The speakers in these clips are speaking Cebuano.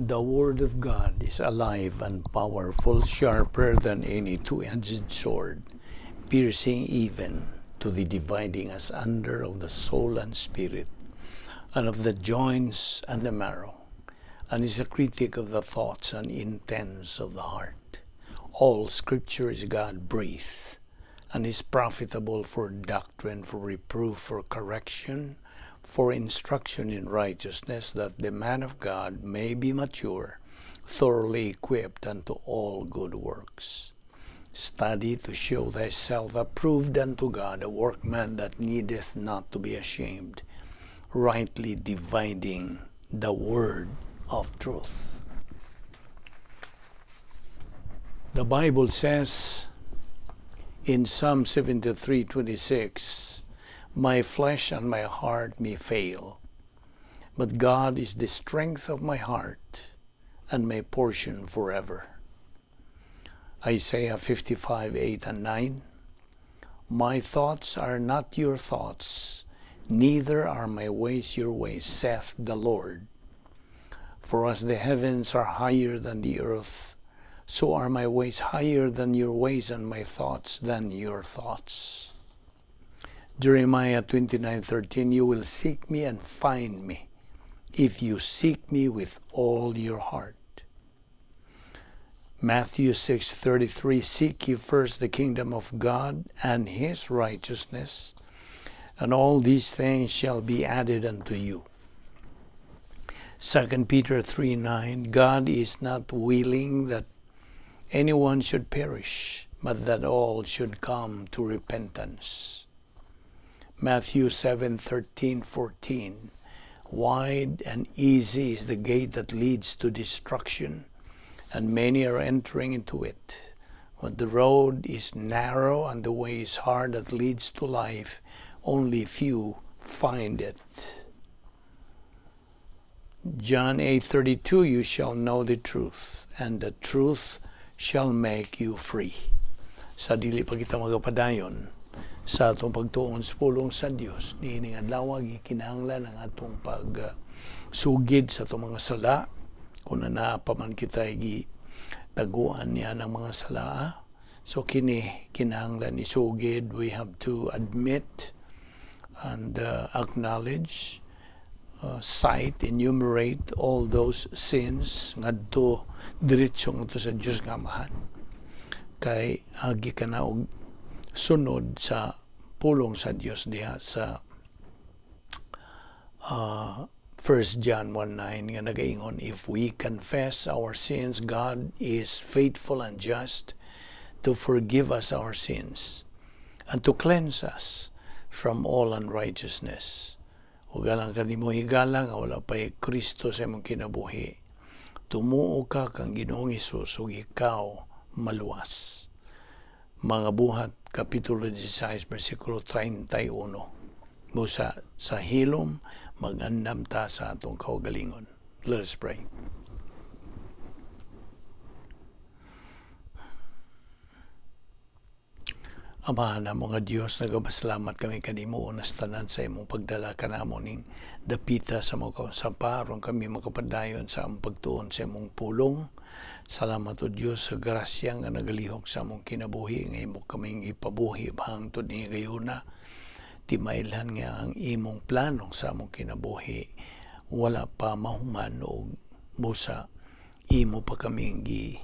The Word of God is alive and powerful, sharper than any two-edged sword, piercing even to the dividing asunder of the soul and spirit, and of the joints and the marrow, and is a critic of the thoughts and intents of the heart. All Scripture is God-breathed, and is profitable for doctrine, for reproof, for correction, for instruction in righteousness, that the man of God may be mature, thoroughly equipped unto all good works. Study to show thyself approved unto God, a workman that needeth not to be ashamed, rightly dividing the word of truth. The Bible says in Psalm 73:26, "My flesh and my heart may fail, but God is the strength of my heart and my portion forever." Isaiah 55:8 and 9, "My thoughts are not your thoughts, neither are my ways your ways, saith the Lord. For as the heavens are higher than the earth, so are my ways higher than your ways, and my thoughts than your thoughts." Jeremiah 29:13, "You will seek me and find me, if you seek me with all your heart." Matthew 6:33, "Seek ye first the kingdom of God and his righteousness, and all these things shall be added unto you." 2 Peter 3:9, "God is not willing that anyone should perish, but that all should come to repentance." Matthew 7:13-14, "Wide and easy is the gate that leads to destruction, and many are entering into it. But the road is narrow and the way is hard that leads to life. Only few find it." John 8:32, "You shall know the truth, and the truth shall make you free." Sa dili pa kita magapadayon sa atong pagtuon sa pulong sa Dios niining adlaw, gikinahanglan ang atong pag sugid sa atong mga sala kung naa pa man kita gi taguan niya ng mga sala. So kini kinahanglan isugid. We have to admit and acknowledge, cite, enumerate all those sins ngadto diretso ngadto sa Dios nga Amahan, kay agi ka na og sunod sa pulong sa Dios diha sa 1 John 1:9 nga nagaingon, "If we confess our sins, God is faithful and just to forgive us our sins and to cleanse us from all unrighteousness." Ug alang kanimo, higala, nga wala pa'y Kristo sa imong kinabuhi, tumuo ka kang Ginoong Hesus ug ikaw maluwas. Mga Buhat Kapitulo 16 versikulo 31. Busa sa hilom mag-andam ta sa atong kaugalingon. Let us pray. Amahan namo nga Dios, nagapasalamat kami kanimo unas tanan sa imong pagdala kanamo ning dapita sa mga sapa aron kami makapadayon sa among pagtuon sa imong pulong. Salamat, o Dios, sa grasya nga nagalihok sa among kinabuhi nga imo kaming ipabuhi hangtod ni gayuna. Timailhan nga ang imong plano sa among kinabuhi wala pa mahuman og busa imo pa kaming gi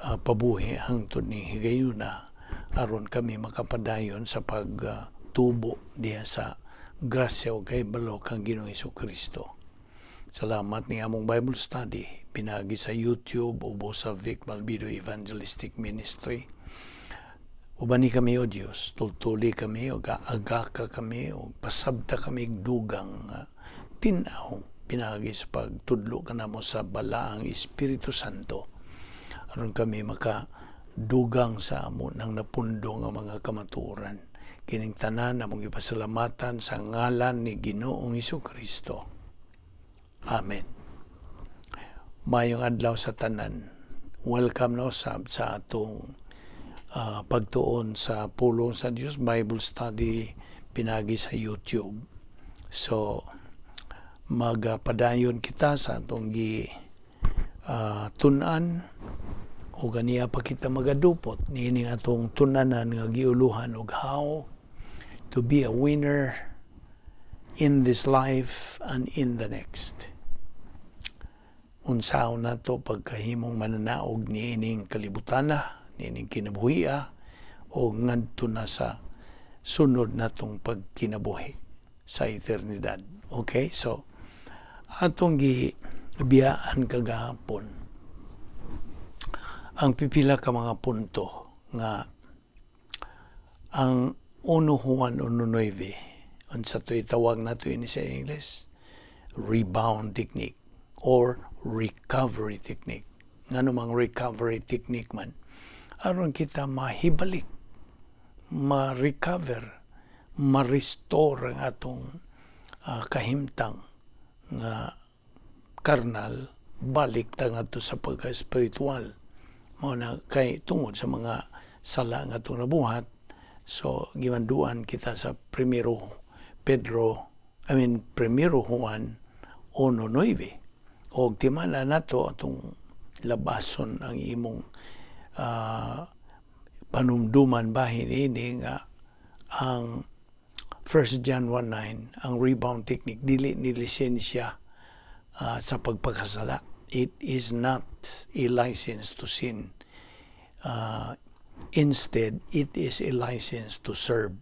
pabuhi hangtod ni higayuna aron kami makapadayon sa pagtubo diha sa grasya ug kahibalo kang Ginoong Kristo. Salamat ni among Bible study pinagi sa YouTube ubo sa Vic Malvido Evangelistic Ministry. Ubani kami, o Dios, tultuli kami o agaka kami o pasabta kami dugang tin-aw pinagi sa pagtudlo kanamo sa Balaang Espiritu Santo aron kami maka dugang sa amo ng napundo nga mga kamatuoran. Kining tanan among ipasalamatan sa ngalan ni Ginoong Kristo. Amen. Maayong adlaw sa tanan. Welcome no sab sa atong pagtuon sa pulong sa Dios, Bible study pinagi sa YouTube. So magpadayon kita sa atong gi tun-an o ganiya pa kita magadupot niining atong tun-anan nga giuluhan og "How to be a Winner in This Life and in the Next". Unsaon nato pagkahimong mananaog niining kalibutana, niining kinabuhia o ngadto na sa sunod natong pagkinabuhi sa eternidad. Okay, so atong gibiyaan kagahapon ang pipila ka mga punto nga ang 1 Juan 1.9, unsa to itawag nato ini sa English, rebound technique or recovery technique. Ngano mang recovery technique man? Aron kita mahibalik, ma-recover, ma-restore ang atong kahimtang nga karnal, balik ta ngadto sa pagka-espiritual. Mao na kay tungod sa mga sala nga atong nabuhat, so gimanduan kita sa Primero Pedro, I mean, Primero Juan 1.9. Og timana nato atong labason ang imong panumduman bahin ini nga ang 1 John 1.9, ang rebound technique, dili ni lisensya sa pagpakasala. It is not a license to sin. Instead, it is a license to serve.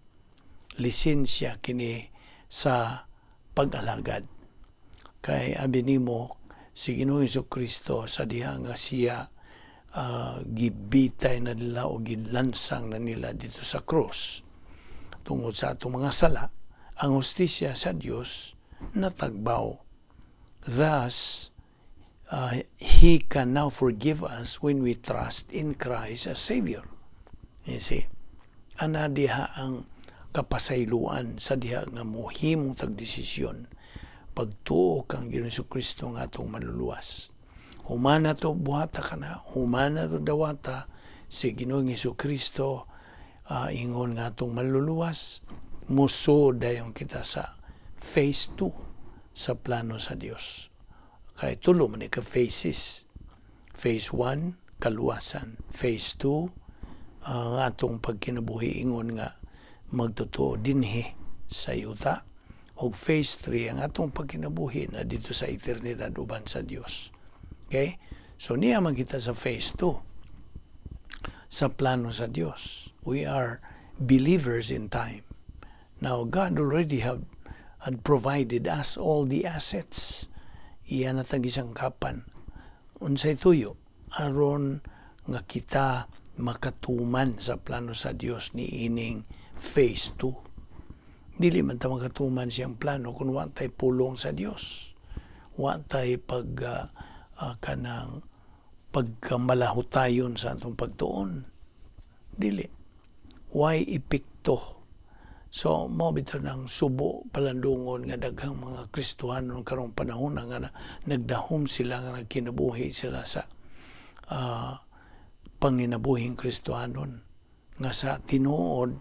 Lisensya kini sa pag-alagad. Kay abi nimo si Ginoong Kristo, sa diha nga siya gibitay na nila o gilansang na nila dito sa krus tungod sa atong mga sala, ang hustisya sa Dios natagbaw. Thus, He can now forgive us when we trust in Christ as Savior. You see? Ana diha ang kapasayloan sa diha nga mohimo tag desisyon pagtuo kang Ginoong Kristo nga atong manluluwas. Humana to buhata ka na, humana to dawata si Ginoong Kristo ingon nga atong manluluwas, musuod dayon kita sa phase 2 sa plano sa Dios. Kay tulo man ni ka phases. Phase 1, kaluwasan. Phase 2, ang atong pagkinabuhi ingon nga magtotoo dinhi sa yuta. Og phase 3, ang atong pagkinabuhi na dito sa eternidad uban sa Dios. Okay? So niya man kita sa phase 2 sa plano sa Dios. We are believers in time. Now, God already have had provided us all the assets. Iya na tang gisangkapan. Unsay tuyo aron nga kita makatuman sa plano sa Dios ni ining phase 2? Dili man ta makatuman siyang plano kung wa tay pulong sa Dios. Wa tay pag kanang pagkamalahutayon sa atong pagtuon. Dili. Way epekto? So, mao bitaw ng subo palandungon nga daghang mga Kristohanon karong panahon nga na, nagdahom sila nga nagkinabuhi sila sa panginabuhing Kristohanon nga sa tinuod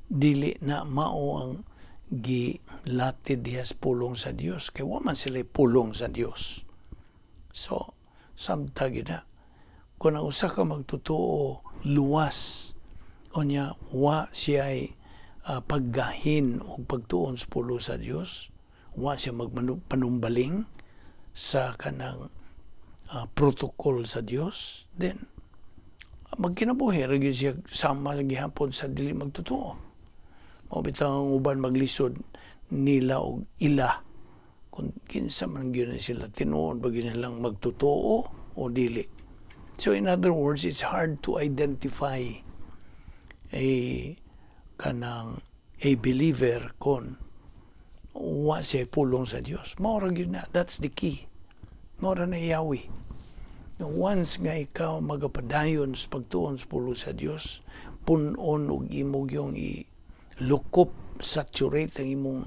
dili na mao ang gilatid diha sa pulong sa Dios, kay wa man sila pulong sa Dios. So, samtang gyud na kung ang usa ka magtotoo luwas, unya wa siya ay paggahin o pagtuon sa pulong sa Dios, wa siya magpanumbaling sa kanang protocol sa Dios, then magkinabuhi ra gyud siya sama gihapon sa dili magtotoo. Mao bitaw ang uban maglisod nila og ila kung kinsa man gyud na sila, tinuod ba gyud nilang magtotoo o dili. So in other words, it's hard to identify a kanang a believer kon wa siya pulong sa Dios. Mao ra gyud na, that's the key. Mao ra na yawi. Once nga ikaw magapadayon sa pagtuon sa pulong sa Dios, punon og imo yung i-lukop, saturate ang imong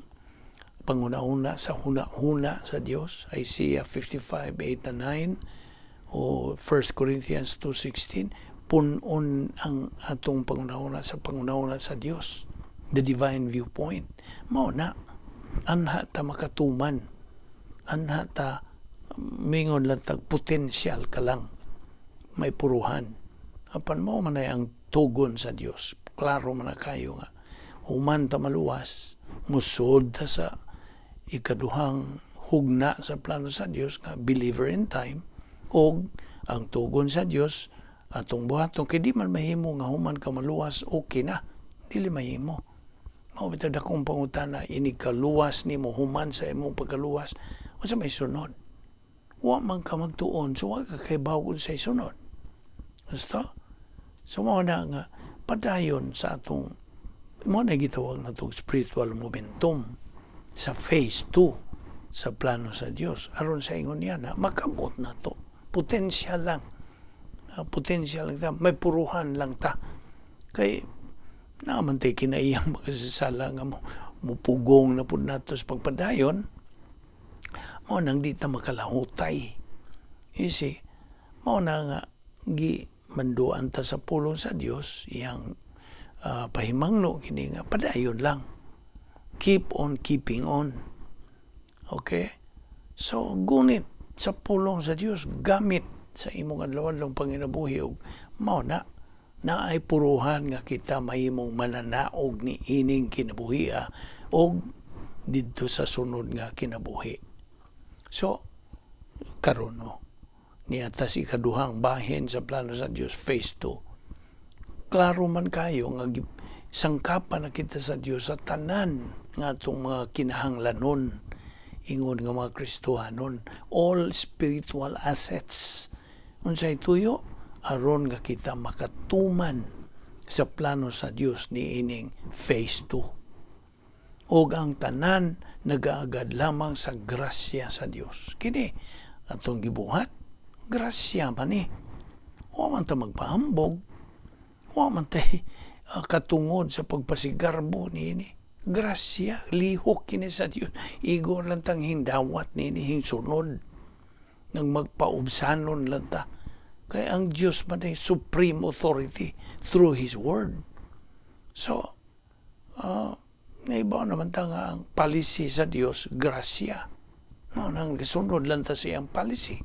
panghuna-huna sa huna-huna sa Dios, Isaiah 55:8 and 9 o 1 Corinthians 2:16, punon ang atong panghuna-huna sa panghuna-huna sa Dios, the divine viewpoint. Mao na anha ta makatuman, anha ta Mingon lang tag potential ka lang may puruhan. Apan mao man ay ang tugon sa Dios. Klaro man na kayo nga human ta maluwas, musod ta sa ikaduhang hugna sa plano sa Dios nga believer in time, og ang tugon sa Dios atong buhaton, kay di man mahimo nga human ka maluwas, okay na. Dili mahimo. Mao bitaw dakong pangutana, inig kaluwas nimo, human sa imong pagkaluwas, unsa may sunod? Wa man ka magtuon, so wa ka kahibaw kung unsay sunod. Gusto? So mao na nga padayon sa atong, mao na gitawag natong spiritual momentum sa phase 2 sa plano sa Dios, aron sa ingon niya na makabot na to. Potential lang. Potential lang ta, may puruhan lang ta. Kay naa man tay kinaiyang makasasala nga mo mupugong na pud nato sa pagpadayon, mao nang di ta makalahutay. You see, mao na nga gi manduan ta sa pulong sa Dios, iyang pahimangno kini nga padayon lang. Keep on keeping on. Okay? So, gunit sa pulong sa Dios, gamit sa imong adlaw-adlaw panginabuhi, ug mao na naay puruhan nga kita mahimong mananaog ni ining kinabuhi og didto sa sunod nga kinabuhi. So, karon, no, niadto sa ikaduhang bahin sa plano sa Dios, phase 2. Klaro man kayo nga sangkapan na kita sa Dios sa tanan nga atong mga kinahanglanon ingon nga mga Kristohanon, all spiritual assets. Unsay tuyo? Aron nga kita makatuman sa plano sa Dios niining phase 2. Og ang tanan nagaagad lamang sa grasya sa Dios. Kini atong gibuhat, grasya man ni. Wa man ta magpahambog, wa man tay katungod sa pagpasigarbo niini. Grasya, lihok kini sa Dios. Igo lang tang hindawat niini, hingsunod. Nang magpaubsanon lang ta. Kaya ang Dios man ay supreme authority through His Word. So, naibaw naman ta nga ang policy sa Dios, grasya. No, nang gisunod lang ta sa iyang policy.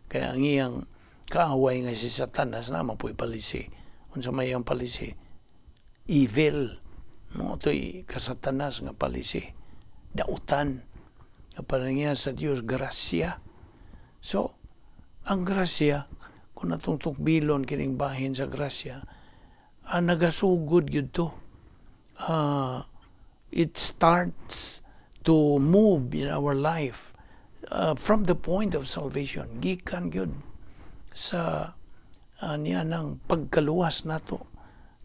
Kaya ang iyang kaaway nga si Satanas naa man po'y policy. Unsa may iyang policy? Evil. Mao to'y kasatanas nga policy. Dautan. Apan sa Dios, grasya. So, ang grasya, kung atong tukbilon kining bahin sa grasya, nagasugod gyud to. It starts to move in our life from the point of salvation. Gikan gyud sa niya ng pagkaluwas nato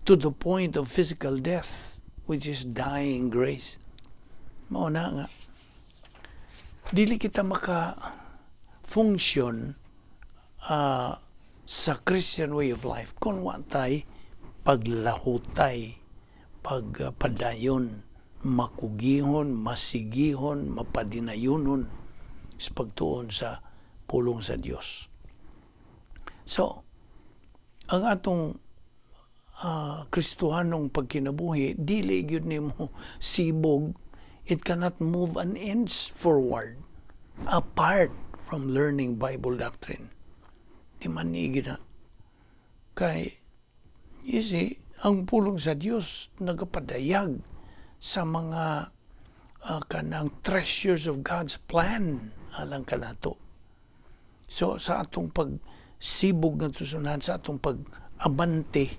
to the point of physical death, which is dying grace. Mao na nga dili kita maka function sa Christian way of life kung wa tay paglahutay, pagpadayon, makugihon, masigihon, mapadinayonon sa pagtuon sa pulong sa Dios. So, ang atong Kristohanong pagkinabuhi, dili gyud nimo sibog, it cannot move an inch forward apart from learning Bible doctrine. Di man ni na. Kay, you see, ang pulong sa Dios nagapadayag sa mga kanang treasures of God's plan alang kanato. So sa atong pagsibog nga tusunan, sa atong pag-abante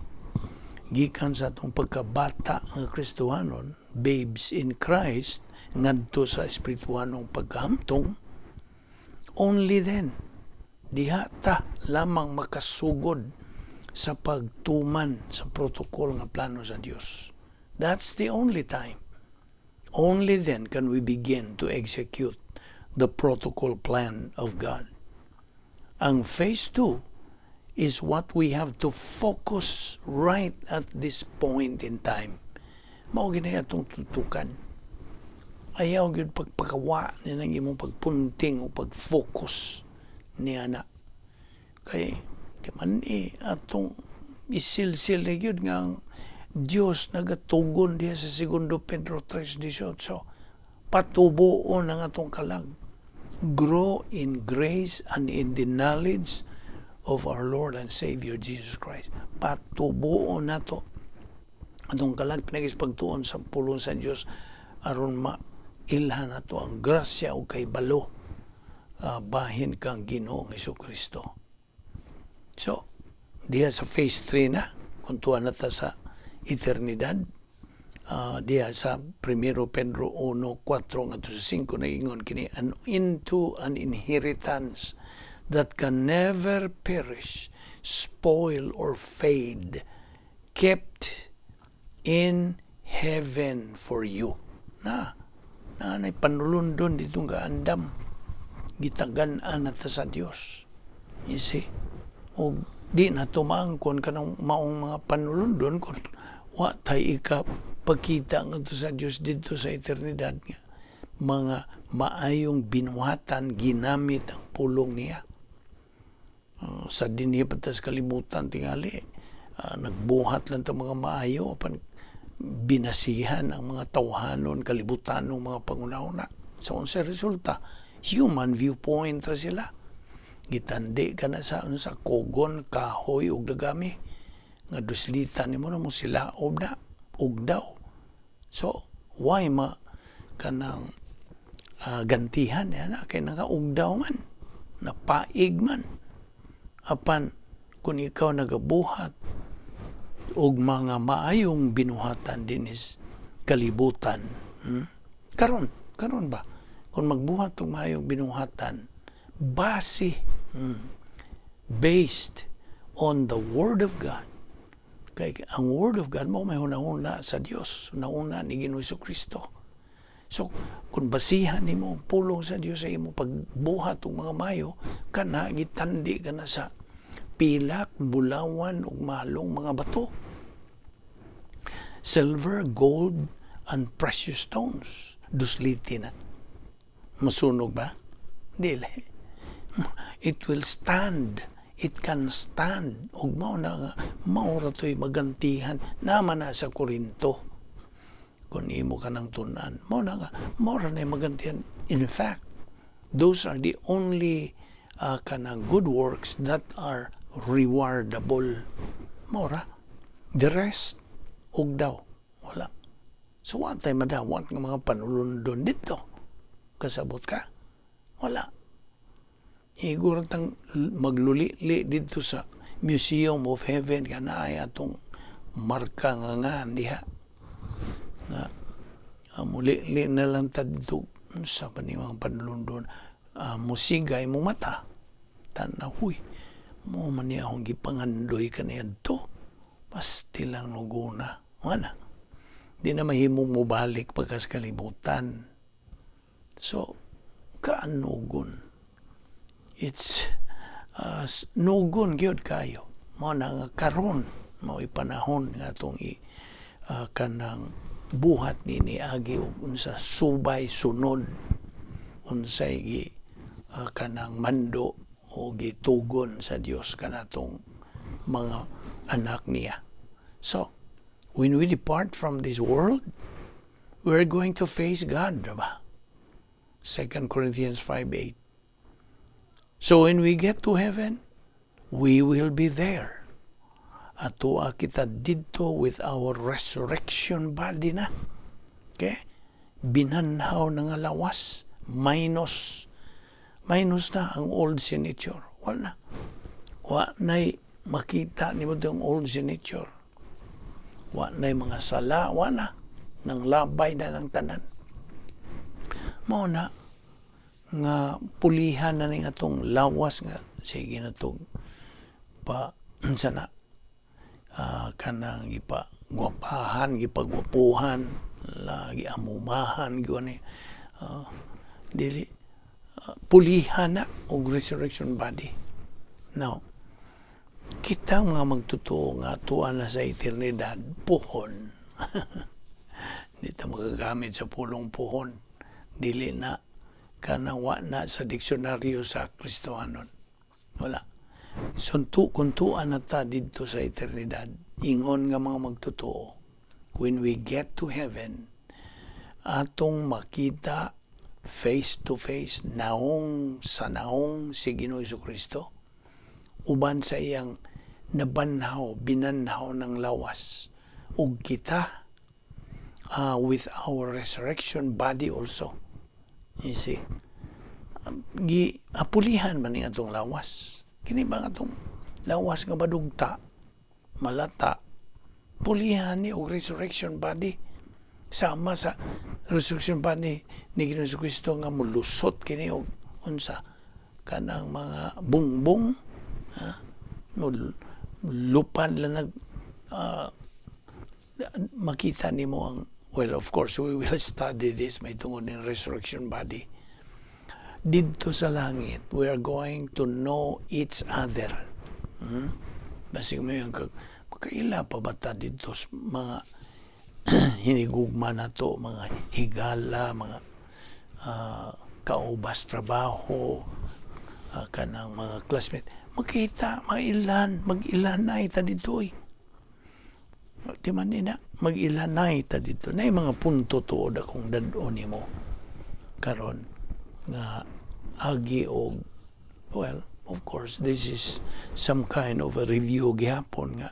gikan sa atong pagkabata nga Kristohanon, babes in Christ, ngadto sa espirituhanong pagkahamtong, only then diha ta lamang makasugod sa pagtuman sa protocol nga plano sa Dios. That's the only time. Only then can we begin to execute the protocol plan of God. Ang phase 2 is what we have to focus right at this point in time. Mao gyud atong tutukan. Ayaw gyud pagpakawa ni nang imong pagpunting o pag-focus niya na. Kay man eh, atong isilsil na gyud nga ang Dios nagatugon diha sa Segundo Pedro 3:18. Patubuon ang atong kalag. Grow in grace and in the knowledge of our Lord and Savior Jesus Christ. Patubuon nato atong kalag pinaagi sa pagtuon sa pulong sa Dios aron mailhan nato ang grasya ug kahibalo bahin kang Ginoong Kristo. So, diha sa phase 3 na, kung tuwa na ta sa eternidad, diha sa Primero Pedro 1:4 ngadto sa 5, naingon kini, "And into an inheritance that can never perish, spoil or fade, kept in heaven for you." Na nay panulundon dito nga andam gitagan-an na ta sa Dios. You see? O di na tumangkon kanang maong mga panulundon kung wa tay ika pagkita ngadto sa Dios didto sa eternidad nga mga maayong binuhatan ginamit ang pulong niya. Sa dinhi pa ta sa kalibutan, tingali nagbuhat lang ta mga maayo, apan binasihan ang mga tawhanon, kalibutanong mga panghunahuna. So unsa resulta? Human viewpoint ra sila. Gitandi ka na sa sa kugon, kahoy ug dagami nga duslitan nimo na mo sila og na og daw. So why ma kanang gantihan yan na kay nakaugdaw man, napaig man? Apan kung ikaw nagabuhat og mga maayong binuhatan dinis kalibutan, Karon karon ba, kung magbuhat og maayong binuhatan base, based on the Word of God, kay ang Word of God mo may hunahuna sa Dios, hunahuna ni Ginoong Kristo. So kung basihan nimo ang pulong sa Dios sa imo pagbuhat og mga mayo, kana gitandi ka na sa pilak, bulawan ug mahalong mga bato, silver, gold and precious stones. Dusliti na. Masunog ba? Dili. It will stand. It can stand. Ug mao na nga mao ra to'y magantihan naman na sa Korinto. Kung imo ka ng tun-an, mao na nga mao ra na magantihan. In fact, those are the only kanang good works that are rewardable. Mao ra. The rest, ug daw wala. So wa tay madawat nga mga panulundon dito. Kasabot ka? Wala. Igor tang magluli-li dito sa Museum of Heaven ka na ay atong marka nga nga diha nga muli-li na lang ta dito sa pa ni mga panulundon, musigay mo mata, tanaw, "Huy, mo man niya akong gipangandoy kaniadto." Pasti lang nuguna wala, di na mahimong mobalik pagkas kalibutan. So kaanugon, it's nugon gyud kayo. Mao na nga karon mao panahon nga atong i kanang buhat ni niagi og unsa subay sunod unsay gi kanang mando o gitugon sa Dios kanatong mga anak niya. So when we depart from this world, we're going to face God, diba? 2 Corinthians 5:8. So when we get to heaven, we will be there. Atua kita didto with our resurrection body na. Okay? Binanhaw na nga lawas. Minus. Minus na ang old sin nature. Wala na. Wa na'y makita nimo yung old sin nature. Wa na'y mga sala. Wa na. Nang labay na ng tanan. Mao na nga pulihan na ning atong lawas nga sige na tong pa sana kanang gipa gwapahan, gipagwapuhan, lagi amumahan gyud ni dili pulihan na og resurrection body. Now, kita mga magtotoo nga tuwa na sa eternidad, puhon di ta magagamit sa pulong puhon, dili na kanang wa na sa diksyonaryo sa Kristohanon, wala. So kung tuan na ta didto sa eternidad, ingon nga mga magtotoo, when we get to heaven, atong makita Face to face, naong sa naong si Ginoo Kristo uban sa iyang nabanhaw, binanhaw ng lawas, ug kita with our resurrection body also. You see, gi apulihan man ni atong lawas. Kini ba atong lawas nga madugta, malata, pulihan ni og resurrection body sama sa resurrection body ni Ginoong Kristo nga mulusot kini og unsa kanang mga bungbong, ha? Lupad lang nag makita nimo ang, well, of course we will study this may tungod ng resurrection body didto sa langit. We are going to know each other. Basig mo yung makaila pa ba ta didto sa mga hinigugma nato, mga higala, mga kaubas trabaho, kanang mga classmate, makita mailan, mag-ilanay ta didto eh. Di man na mag-ilanay ta didto na mga punto tuod akong dad-on nimo karon nga agi og, well, of course this is some kind of a review gihapon nga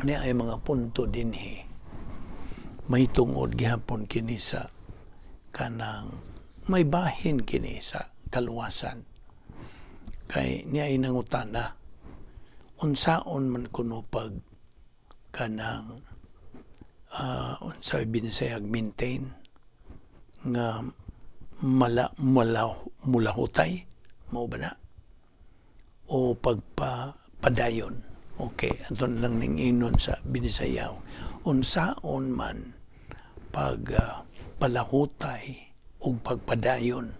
niya ay mga punto dinhi may tungod gihapon kini sa kanang may bahin kini sa kaluwasan, kay niya ay nangutana unsaon man kuno pag kanang unsa binisayag, maintain nga mala mala mulahutay mao ba na o pagpapadayon. Okay, ato lang ning ingnon sa Binisayaw, unsaon man pag palahutay ug pagpadayon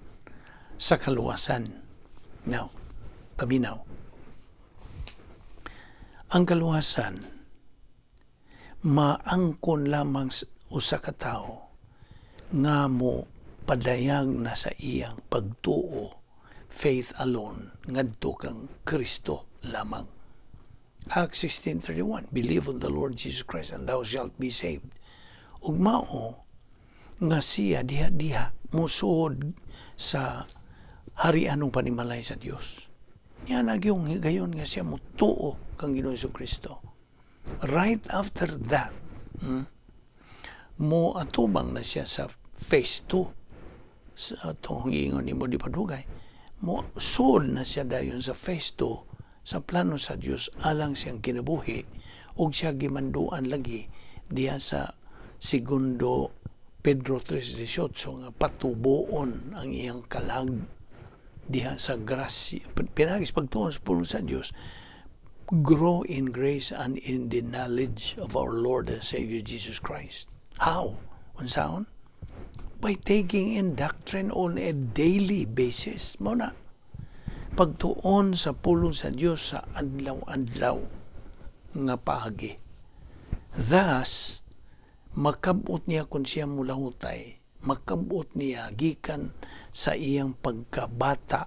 sa kaluwasan. Now, paminaw. Ang kaluwasan maangkon lamang usa ka tawo nga mo padayag na sa iyang pagtuo, faith alone, ngadto kang Kristo lamang. Acts 16:31, "Believe on the Lord Jesus Christ and thou shalt be saved." Ug mao nga siya diha-diha musuod sa harian ng panimalay sa Dios. Niya nagyong higayon nga siya mutuo kang Ginoong Kristo. Right after that, mo atubang na siya sa phase 2 sa atong giingon nimo di padugay. Mo suod na siya dayon sa phase 2 sa plano sa Dios alang siyang kinabuhi ug siya gimanduan lagi diha sa Segundo Pedro 3:18 nga patubuon ang iyang kalag diha sa grasya pinaagi sa pagtuon sa pulong sa Dios, grow in grace and in the knowledge of our Lord and Savior Jesus Christ. How? Unsaon? By taking in doctrine on a daily basis. Mao na pagtuon sa pulong sa Dios sa adlaw-adlaw nga paagi. Thus, makabot niya kung siya mulahutay, makabot niya gikan sa iyang pagkabata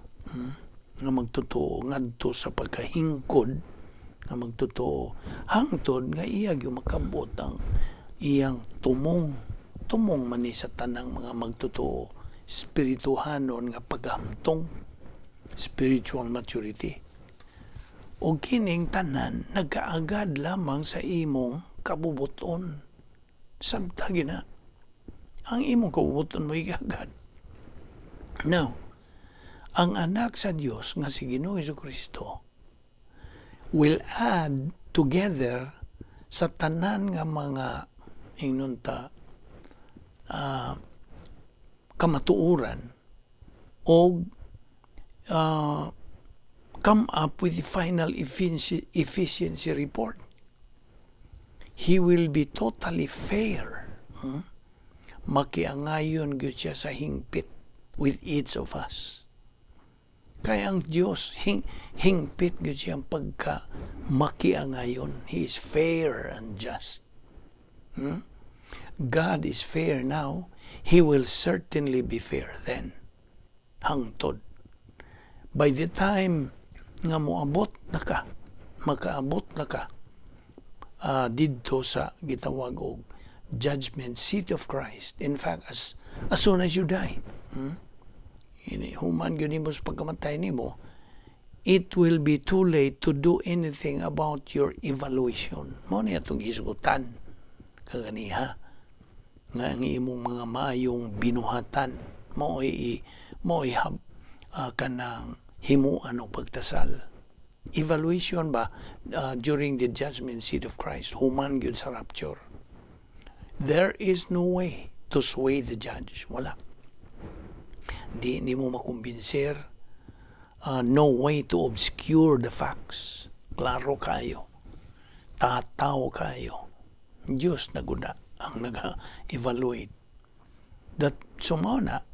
nga magtotoo ngadto sa pagkahingkod nga magtotoo hangtod nga iya gyud makabot ang iyang tumong. Tumong man ni sa tanang mga magtotoo, espirituhanon nga paghamtong, spiritual maturity. O kining tanan nagkaagad lamang sa imong kabubuton. Sabta gina ang imong kabubuton mo igagad. Now, ang anak sa Dios nga si Ginoo Kristo will add together sa tanan nga mga ingnon ta kamatuoran og come up with the final efficiency report. He will be totally fair. Makiangayon gyud siya sa hingpit with each of us. Kaya ang Diyos, hingpit gyud siyang pagka makiangayon. He is fair and just. God is fair now. He will certainly be fair then. Hangtod. By the time nga moabot na ka, makaabot na ka didto sa gitawag og judgment seat of Christ. In fact, as soon as you die, Human gyud nimo sa pagkamatay nimo, it will be too late to do anything about your evaluation. Mao ni atong gisgutan kaganiha nga ang imong mga maayong binuhatan mao'y kanang himuan og pagtasal, evaluation ba, during the judgment seat of Christ, human gyud sa rapture. There is no way to sway the judge. Wala, di nimo makumbinser, no way to obscure the facts. Klaro kayo, tataw kayo. Diyos na gud ang nag-evaluate that. So mao na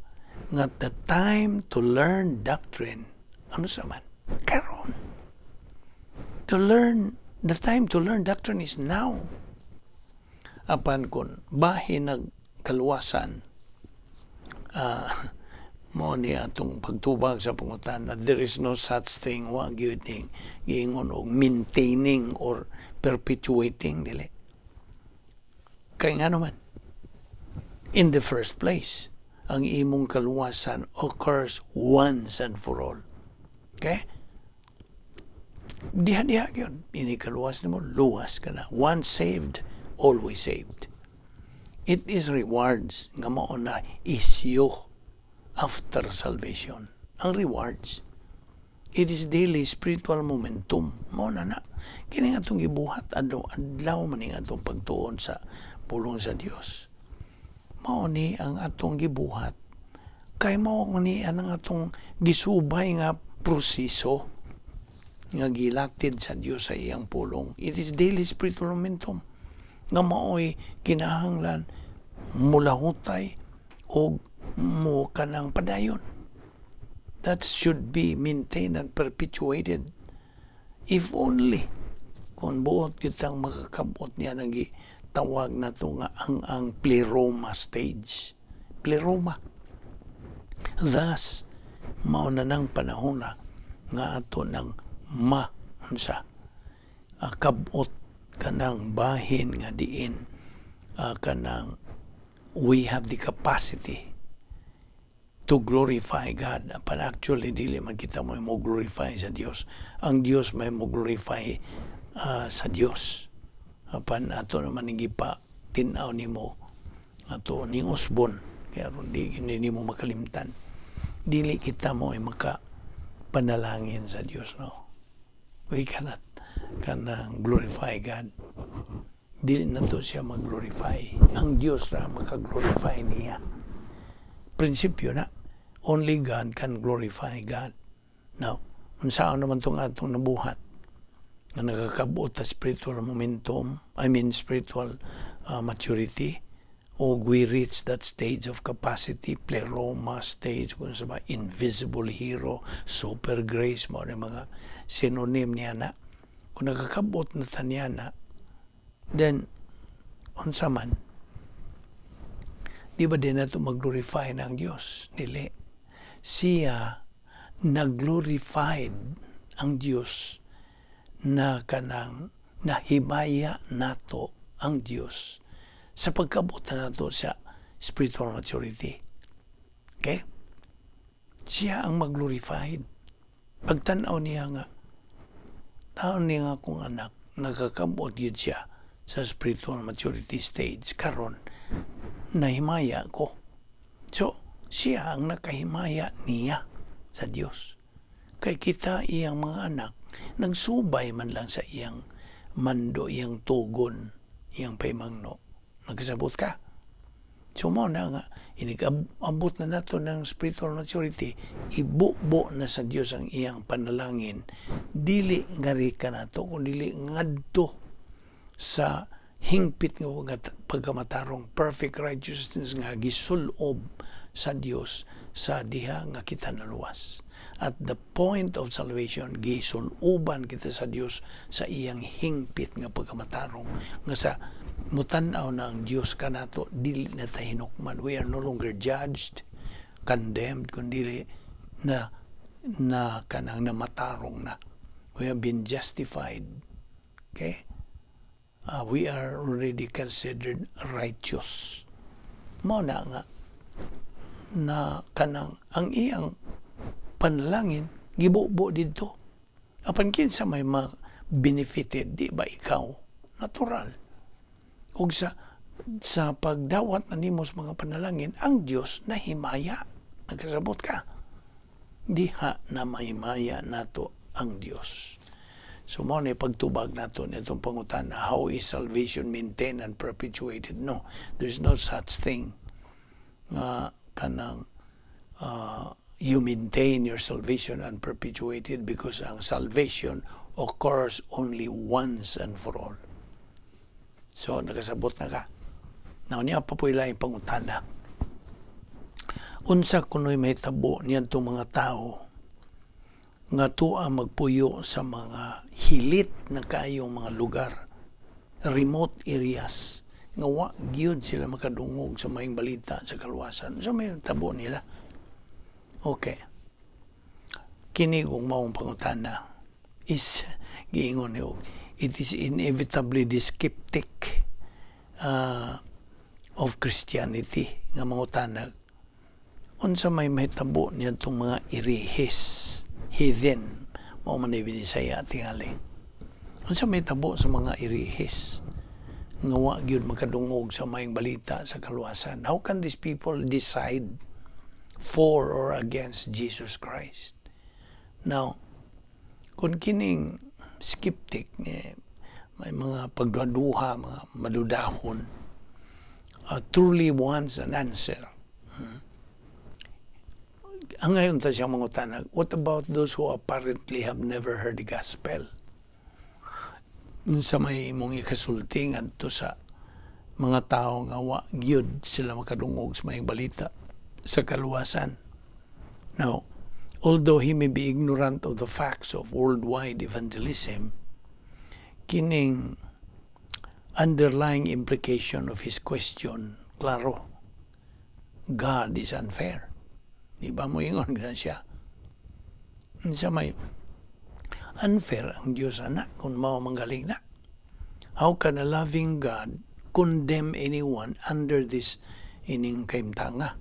nga the time to learn doctrine, ano sa man karon, to learn the time to learn doctrine is now. Apan kung bahin nagkaluwasan, mao ni atong pagtubag sa pangutana, there is no such thing, wa gyud ning giingon og maintaining or perpetuating. Dili kay nga naman, in the first place, ang imong kaluwasan occurs once and for all. Okay, diha diha gyud ini kaluwas nimo, luwas ka na. Once saved, always saved. It is rewards nga mao na isyu after salvation. Ang rewards, it is daily spiritual momentum. Mao na na kini nga atong gibuhat adlaw adlaw man ning atong pagtuon sa pulong sa Dios. Mao ni ang atong gibuhat kay mao ni ang atong gisubay nga proseso nga gilatid sa Dios sa iyang pulong. It is daily spiritual momentum nga maoy kinahanglan mulahutay og mo kanang padayon. That should be maintained and perpetuated. If only kung buot kitang makakabot niya nang gitawag nato nga ang pleroma stage. Pleroma. Thus, mao na nang panahon na nga ato nang ma unsa kabot kanang bahin nga diin kanang we have the capacity to glorify God. But actually, dili man kita mo glorify sa Dios. Ang Dios may mo glorify sa Dios. Apan ato naman gipa tin-aw nimo ato ning usbon kaya aron di hindi nimo makalimtan. Dili kita mo ay maka panalangin sa Dios, no. We cannot kanang glorify God. Dili na to siya mag-glorify. Ang Dios ra maka-glorify niya. Prinsipyo na. Only God can glorify God. Now, unsaon naman tong atong nabuhat nga nakakabot sa spiritual momentum, I mean spiritual maturity, o we reach that stage of capacity, pleroma stage, kung sa ba, invisible hero, super grace, mao na mga synonym niya na. Kung nakakabot na ta niya na, then, unsa man, di ba din nato mag-glorify ng Diyos? Dili. Siya, nag-glorified ang Diyos na kanang nahimaya nato ang Diyos sa pagkabot na nato sa spiritual maturity. Okay? Siya ang mag-glorified. Pagtanaw niya nga, taon niya nga akong anak, nakakabot yun siya sa spiritual maturity stage. Karon, nahimaya ko. So, siya ang nakahimaya niya sa Dios. Kay kita iyang mga anak, nagsubay man lang sa iyang mando, iyang tugon, iyang paimangno. Nagkasabot ka? So mao na nga, inig-abot na nato ng spiritual maturity, ibubo na sa Dios ang iyang panalangin. Dili ngari ka nato, kung dili ngadto sa hingpit nga pagkamatarong, perfect righteousness nga gisulob sa Dios sa diha nga kita naluwas. At the point of salvation, gisuloban kita sa Dios sa iyang hingpit nga pagkamatarong nga sa mutan-aw na ang Dios kanato, dili na ta hinukman. We are no longer judged, condemned, kundi na na kanang namatarong na. We have been justified. Okay? We are already considered righteous. Mao na nga na kanang ang iyang panalangin gibubo didto. Apan kinsa may ma benefited? Di ba ikaw? Natural. Ug sa pagdawat na nimo sa mga panalangin, ang Dios nahimaya. Nagkasabot ka? Diha na mahimaya nato ang Dios. So mao na pagtubag nato nitong pangutana, how is salvation maintained and perpetuated? No, there's no such thing nga kanang you maintain your salvation and perpetuate it, because ang salvation occurs only once and for all. So, nakasabot na ka? Now, niya pa po yung pangutana. Unsa kuno'y mahitabo niadtong mga tao nga tuwa magpuyo sa mga hilit na kaayong mga lugar, remote areas, nga wa gyud sila makadungog sa maayong balita sa kaluwasan? So mahitabo nila? Okay. Kini kung maong pangutana is giingon ni it is inevitably the skeptic of Christianity nga mangutana unsa may mahitabo niadtong mga irihes, heathen, mao man ni Binisaya tingali. Unsa may tabo sa mga irihes nga wa gyud makadungog sa maayong balita sa kaluwasan? How can these people decide for or against Jesus Christ? Now, kung kining skeptic eh, may mga pagduha, mga madudahon, truly wants an answer. Ang ngayon ta siyang mangutana, what about those who apparently have never heard the gospel? Sa may imong ikasulti ngadto sa mga tao nga wa gyud sila makadungog sa maayong balita sa kaluwasan? Now, although he may be ignorant of the facts of worldwide evangelism, kining underlying implication of his question, klaro, God is unfair. Di ba mo ingon na siya? Siya may unfair ang Diyos ana kung mao manggaling na. How can a loving God condemn anyone under this ining kaimtanga?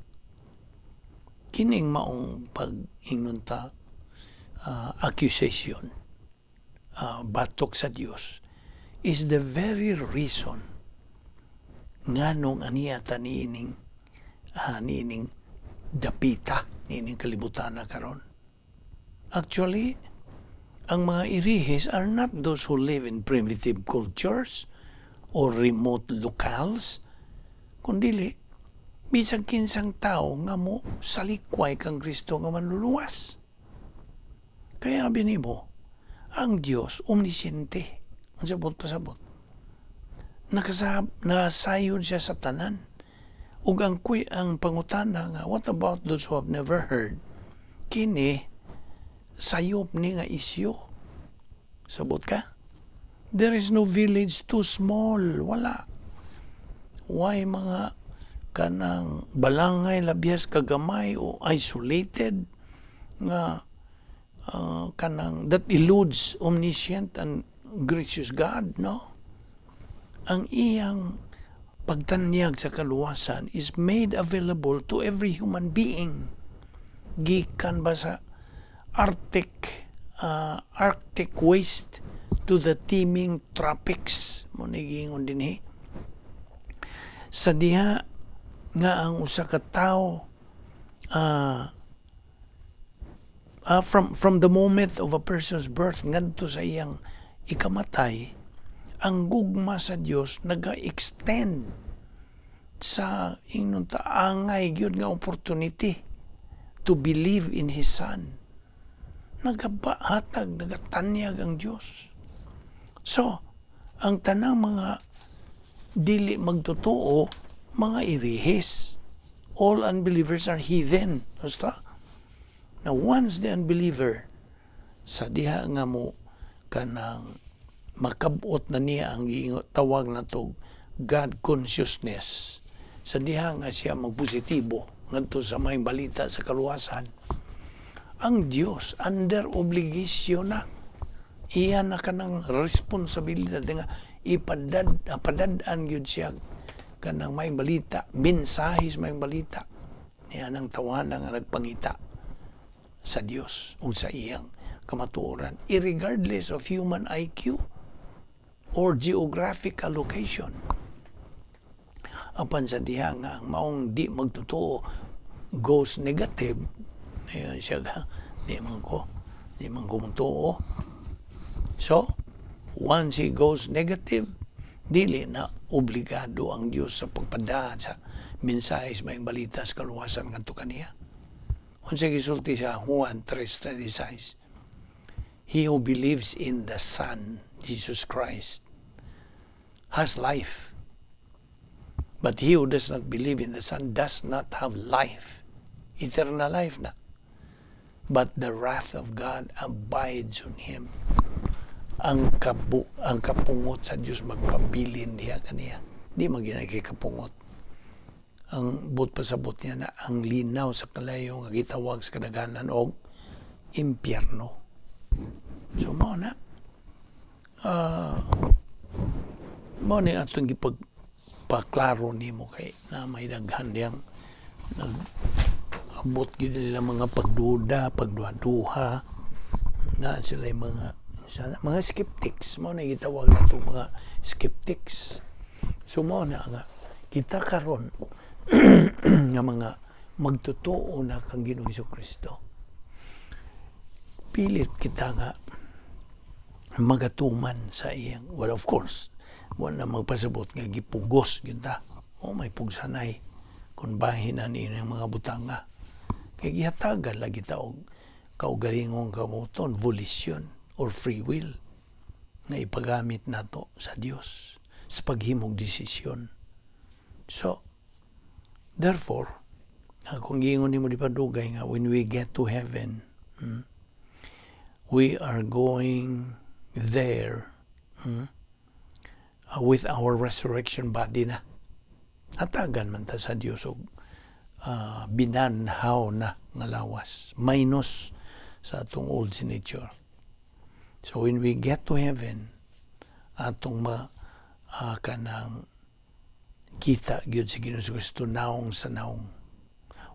Kining maong pag-ingnon ta accusation batok sa Dios is the very reason nganong aniya ta niining dapita niining kalibutan na karon. Actually, ang mga irihes are not those who live in primitive cultures or remote locales, kundili bisag kinsang tao nga mo salikway kang Kristo nga manluluwas. Kaya binimo, ang Dios omnisciente. Ang sabot pasabot. Nakasayod siya sa tanan. Ug ang pangutana nga what about those who have never heard? Kini sayop ni nga isyu. Sabot ka? There is no village too small. Wala. Why mga kanang balangay labyas kagamay o isolated nga kanang that eludes omniscient and gracious God, no? Ang iyang pagtanyag sa kaluwasan is made available to every human being. Gikan ba sa Arctic waste to the teeming tropics, mo ni giingon dinhi. Sa diha nga ang usa ka tawo from the moment of a person's birth ngadto sa iyang ikamatay, ang gugma sa Dios naga-extend sa ingnon ta angay gyud nga opportunity to believe in His Son. Nagahatag, nagatanyag ang Dios. So ang tanang mga dili magtotoo, mga irihis. All unbelievers are heathen. Basta now, once the unbeliever sa diha nga mo kanang makabot na niya ang tawag na to God consciousness, sa diha nga siya magpositibo ngadto sa maayong balita sa kaluwasan, ang Dios under obligation na, iya na kanang responsibilidad nga Ipadad padad-an gyud siya kanang may balita, mensahe sa may balita niya nang tawana nga nagpangita sa Dios ug sa iyang kamatuoran, irregardless of human IQ or geographical location. Apan sa diha nga ang maong di magtotoo goes negative, ayun siya ga, di man ko mutuo. So once he goes negative, dili na obligado ang Dios sa pagpada sa mensahe sa maayong balita sa kaluwasan ngadto kaniya. Unsa gisulti sa Juan 3:36? "He who believes in the Son, Jesus Christ, has life. But he who does not believe in the Son does not have life." Eternal life na. "But the wrath of God abides on him." Ang kapungot sa Dios magpabilin diha kaniya. Di man gyud kapungot. Ang buot pasabot niya na ang linaw sa kalayo nga gitawag sa kadaghanan og impyerno. So mao na. Mao ni atong gipagpaklaro nimo kay na may daghan diyang nag abot gyud nila mga pagduda, pagduha-duha na sila, yung mga sana, mga skeptics. Mao na gitawag nato mga skeptics. So mao na nga kita karon nga mga magtotoo na kang Ginoong Kristo, pilit kita nga magatuman sa iyang, well, of course, wala magpasabot nga gipugos gyud ta o may pugsanay kung bahin na niyo mga butanga, kay gihatagan lagi ta og kaugalingong kabubut-on, volition or free will, nga ipagamit nato sa Dios sa paghimog desisyon. So therefore, kung giingon nimo di pa dugay nga when we get to heaven, we are going there with our resurrection body na. Hatagan man ta sa Dios og binanhaw na nga lawas minus sa atong old nature. So when we get to heaven, atong ma kanang kita gyud si Ginoong Kristo naong sa naong.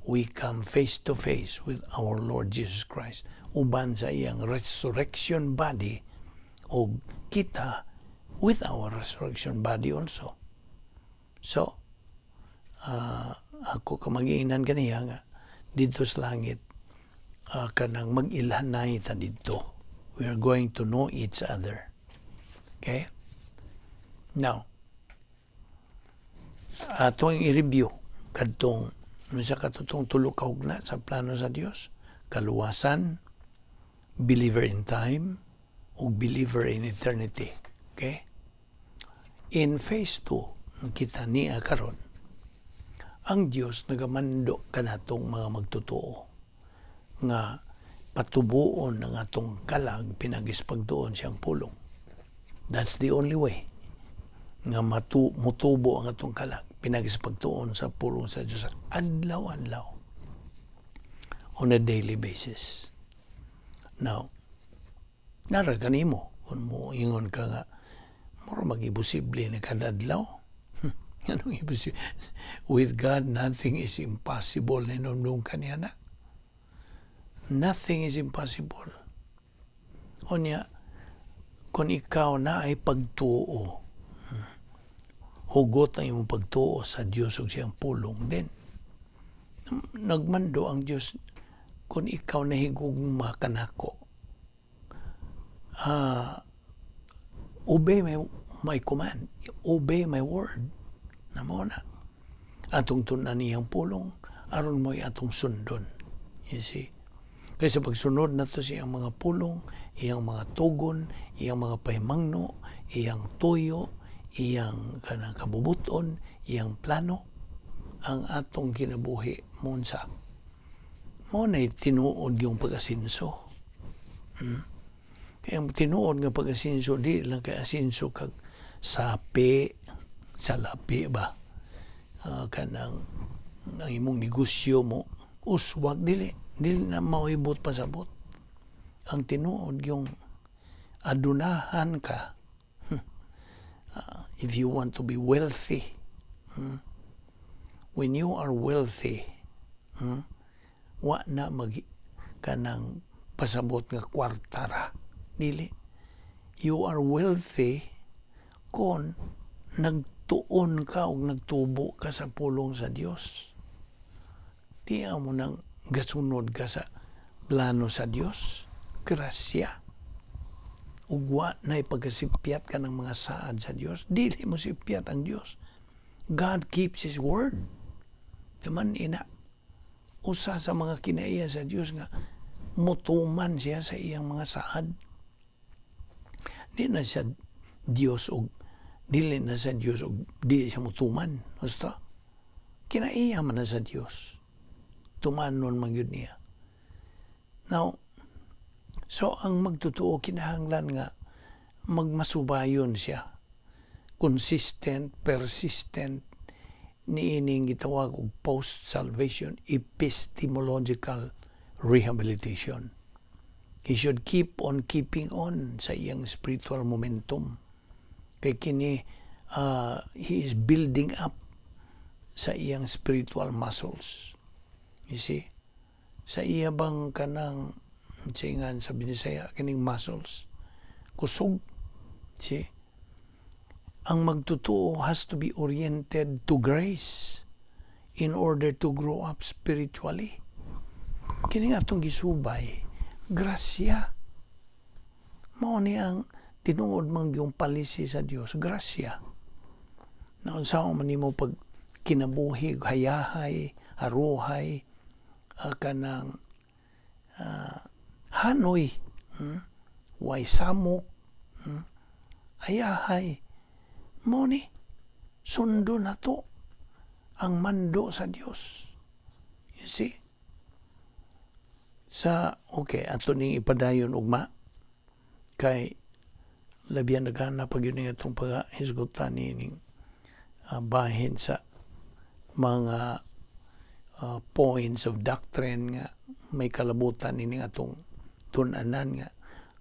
We come face to face with our Lord Jesus Christ uban sa iyang resurrection body o kita with our resurrection body also. So, ako ka mag-iingnan kaniya nga didto sa langit, kanang mag-ilhanay ta didto. We are going to know each other. Okay? Now, atong i-review kadtong unsa katong tulo ka hugna sa plano sa Dios: kaluwasan, believer in time, ug believer in eternity. Okay? In phase 2, kita niya karon, ang Dios nagamando kanatong mga magtotoo nga patubuon ang atong kalag pinaagi sa pagtuon siyang pulong. That's the only way nga mutubo ang atong kalag, pinaagi sa pagtuon sa pulong sa Dios adlaw-adlaw, on a daily basis. Now, nara kanimo kung mo ingon ka nga mura mag-imposible na kada adlaw. Anong imposible? With God, nothing is impossible. Ninumdum kaniya na. Nothing is impossible. Unya, kung ikaw na ay pagtuo, hugot ang imong pagtuo sa Dios ug siyang pulong, then nagmando ang Dios, kung ikaw nahigugma kanako, obey my command, obey my word. Na mao na. Atong tun-an iyang pulong, aron mo'y atong sundon. You see? Kaysa pagsunod nato siyang mga pulong, iyang mga tugon, iyang mga pahimangno, iyang tuyo, iyang kanang kabubuton, iyang plano, ang atong kinabuhi monsa. Mao na tinuod yung pag-asinso. Kaya ang tinuod nga pag-asinso, di lang kay asinso kag sapi, salapi ba? Kanang ang imong negosyo mo, uswag, dili. Dili na mao'y buot pasabot. Ang tinuod yung adunahan ka, If you want to be wealthy, When you are wealthy, Wa na mag kanang pasabot nga kwarta ra. Dili. You are wealthy kung nagtuon ka o nagtubo ka sa pulong sa Dios. Tiya mo nang gasunod ka sa plano sa Dios. Grasya. Ug wa na ipagkasipyat ka ng mga saad sa Dios. Dili mo sipyat ang Dios. God keeps His word. Daman ina. Usa sa mga kinaiya sa Dios nga mutuman siya sa iyang mga saad. Di na siya Dios og dili na sa Dios og di siya mutuman. Basta kinaiya man na sa Dios. Tumanon man gyud niya. Now, so ang magtotoo kinahanglan nga magmasubayon siya. Consistent, persistent, niining gitawag og post-salvation epistemological rehabilitation. He should keep on keeping on sa iyang spiritual momentum. Kay kini, he is building up sa iyang spiritual muscles. You see? Sa iya bang kanang singan sa Binisaya kining muscles kusog. See? Ang magtotoo has to be oriented to grace in order to grow up spiritually. Kini nga atong gisubay, grasya. Mao ni ang tinuod man yung palisi sa Dios, grasya. Naunsa man nimo pag kinabuhi, hayahay, haruhay, kanang hanoy, Way samok, Hayahay. Mao ni sundo na to ang mando sa Dios. You see? Sa okay, ato ning ipadayon ugma kay labihan nagana pag yun itong paghisgutan nining bahin sa mga points of doctrine nga may kalabutan nining atong tun-anan nga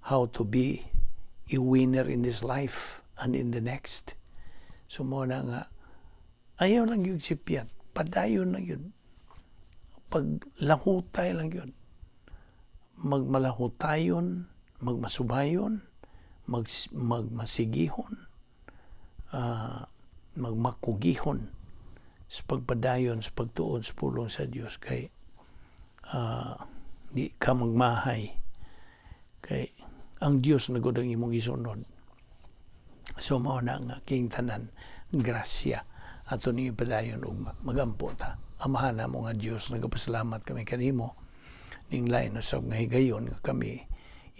how to be a winner in this life and in the next. So mo na nga ayaw lang yung sipyat, padayon lang yun. Paglahutay lang yun. Magmalahutayon, magmasubayon, magmasigihon, magmakugihon sa pagpadayon sa pagtuon sa pulong sa Dios kay di ka magmahay kay ang Dios na gud ang imong gisunod. So mao na nga king tanan grasya. Ato ni ipadayon ugma. Magampo ta. Amahan namo nga Dios, nagapasalamat kami kanimo ning lain usab nga higayon nga kami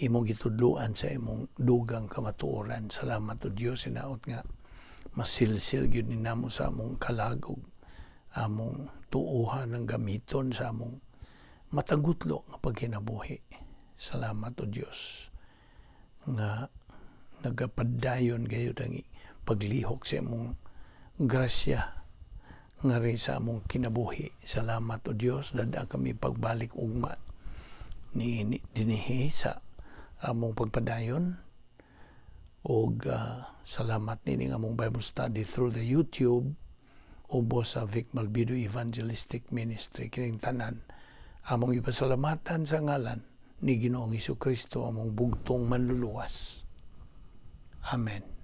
imong gitudloan sa imong dugang kamatuoran. Salamat o Dios, hinaot nga masilsil gyud ni namo sa among kalag ug among tuohan ang gamiton sa among matagutlo nga pagkinabuhi. Salamat o Dios nga nagapadayon gayud ang paglihok sa imong grasya ngari sa among kinabuhi. Salamat o Dios, dada kami pagbalik ugma ni dinhi sa among pagpadayon og salamat nining among Bible study through the YouTube ubos sa Vic Malbido Evangelistic Ministry. Kining tanan among ipasalamatan sa ngalan ni Ginoong Kristo, among bugtong manluluwas. Amen.